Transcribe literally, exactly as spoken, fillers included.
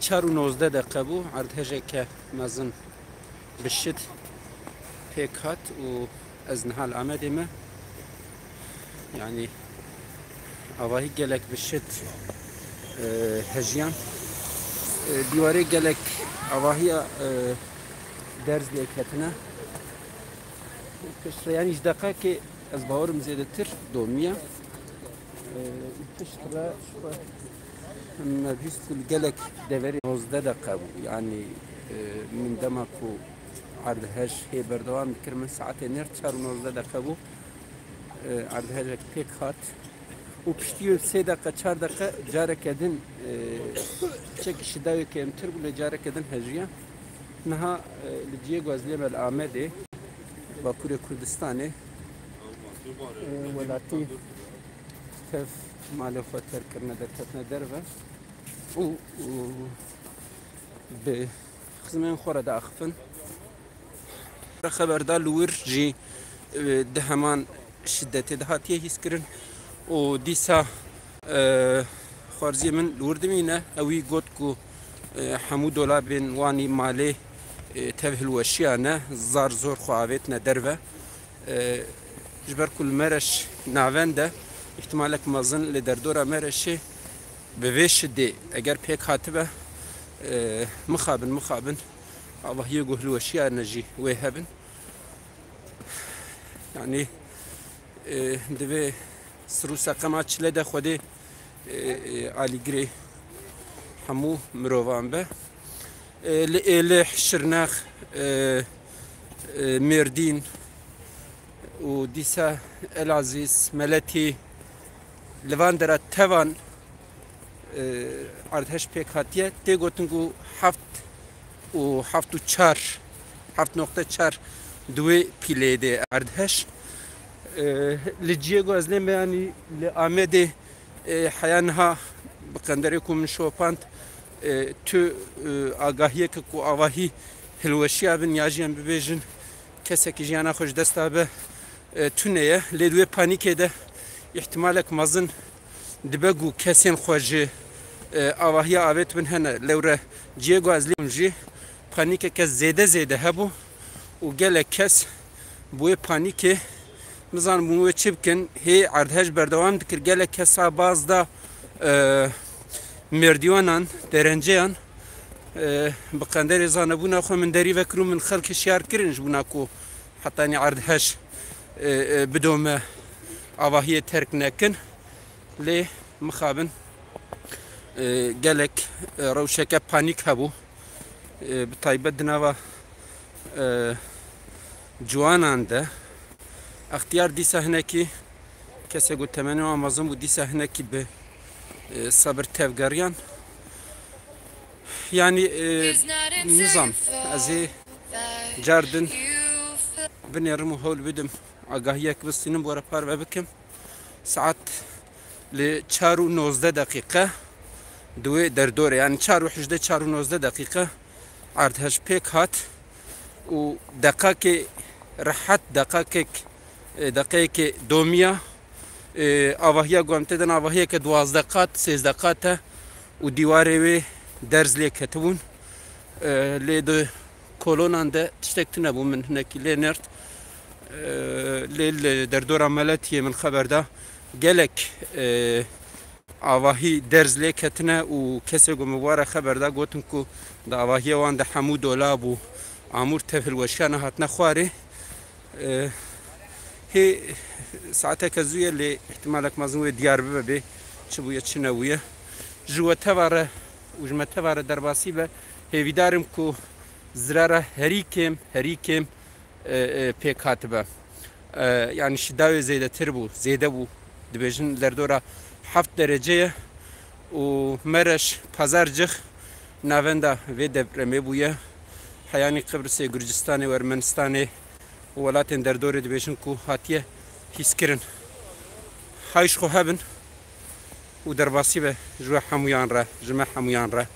Çar û nozdeh deqe bû, erdhejeke mezin bi şid pêk hat û ez niha li Amedê me. Yanî avahî gelek bi şid, e, hejiyan. E, dîwarê gelek avahiya, e, derz lê ketine. Piştre yanî ji deqekê ez bawerim zêdetir domiye. E, piştre me bîst gelek deverê nozdeh deqe bû. Yanî, e, min dema ku erdhej hê berdewam dikir, min saetê nêrt çar û nozdeh deqe bû. E, erdhejek pêk hat. Û piştî wê sê deqe, çar deqe careke din, e, çekî şidawê kêmtir bû, lê careke din hejiya. Niha, e, li cihê ku ez lê me li Amedê, Bakurê Kurdistanê, e, welatî tev malê xwe terk kirine, derketine derve û, û bi xizmên xwe re diaxifin. Xeber da li wir jî, e, di heman şidetê de hatiye hîskirin û dîsa, e, xwarziyê min li wir dimîne. Ewî got ku, e, hemû dolabên wan ê malê, e, tev hilweşiyane, zar zor xwe avêtine derve. E, ji ber ku li Mereş navend e, îhtimalek mezin li derdora Mereşê bi vê şidê eger pêk hatibe, e, mixabin, mixabin, avahiyê ku hilweşiyane jî wê hebin. Yanî, e, divê sir û seqema çile de Xwedê, e, e, alîgirê hemû mirovan be. E, li Êlih, Şirnex, e, e, Mêrdîn û dîsa Elazîz, Meletî, li van dera tevan, e, erdhej pêk hatiye. Tê gotin ku heft û heft û çar, heft nokte çar di wê pîleyê de erdhej. E, li cihê ku ez lê me, yanî li Amedê, e, heya niha bi qenderê ku min şopand, e, tu, e, agahiyeke ku avahî hilweşiya bin ya jî em bibêjin kesekî jiyana xwe ji dest dabe, e, tune ye. Lê di wê panîkê de îhtimalek mezin dibe ku kesên xwe ji, e, avahiya avêt bin hene. Lewre cihê ku ez lê jî panîkeke zêde zêde hebû û gelek kes bi wê panîkê nizanibûn wê çi bikin. Hê erdhej berdewam dikir. Gelek kesa baz da, e, mêrdîwanan, derenceyan, e, bi qenderê zanebûna xwe min derî vekir û min xelk hişyar kirin ji bona ku hetanî erdhej, e, e, bidome avahiyê terk nekin. Lê mixabin, e, gelek, e, rewşeke panîk hebû. E, bi taybet di nava, e, ciwanan de. Extiyar dîsa hinekî kesê ku temenê wan mezin bû, dîsa hinekî bi, e, sebir tevgeriyan. Yanî, e, nizam, ez ê car din binêrim û hewl bidim agahiyek bistînim, bo re parve bikim. Saet li çar û nozdeh deqîqe di wê derdorê, yanî çar û hejdeh, çar û nozdeh deqîqe erdhej pêk hat û deqakê rehet, deqakek, e, deqeyekê domiya, e, avahiya ku em tê de ne, avahiyeke duwazdeh qat, sêzdeh qat e û dîwarê wê derz lê ketibûn. E, lê di kolonan de tiştek tune bû, min hinekî lê nêrt. E, lê li derdora Meletiyê min xeber da gelek, e, avahî derz lê ketine û kesê ku min ware xeber da gotin ku di avahiya wan de hemû dolab û amûr tev hilweşiyane hatine xwarê. E, hê saeteke zû ye, lê îhtimalek mezin wê diyar bibe bê çi bûye, çi nebûye. Ji we teva re û ji me teva re derbasî be. Hêvîdar im ku zirara herî kêm, herî kêm, e, e, pêk hatibe. E, yanî şidawê zêdetir bû, zêde bû. Dibêjin derdora heft derece ye û Mereş, Pazarcix navenda vê depremê bûye. Heyanî Qibrisê, Gurcistanê û Ermenistanê û welatên derdorê dibêjin ku hatiye hîskirin. Hay ji xwe hebin û derbasî be ji we hemûyan re, ji me hemûyan re.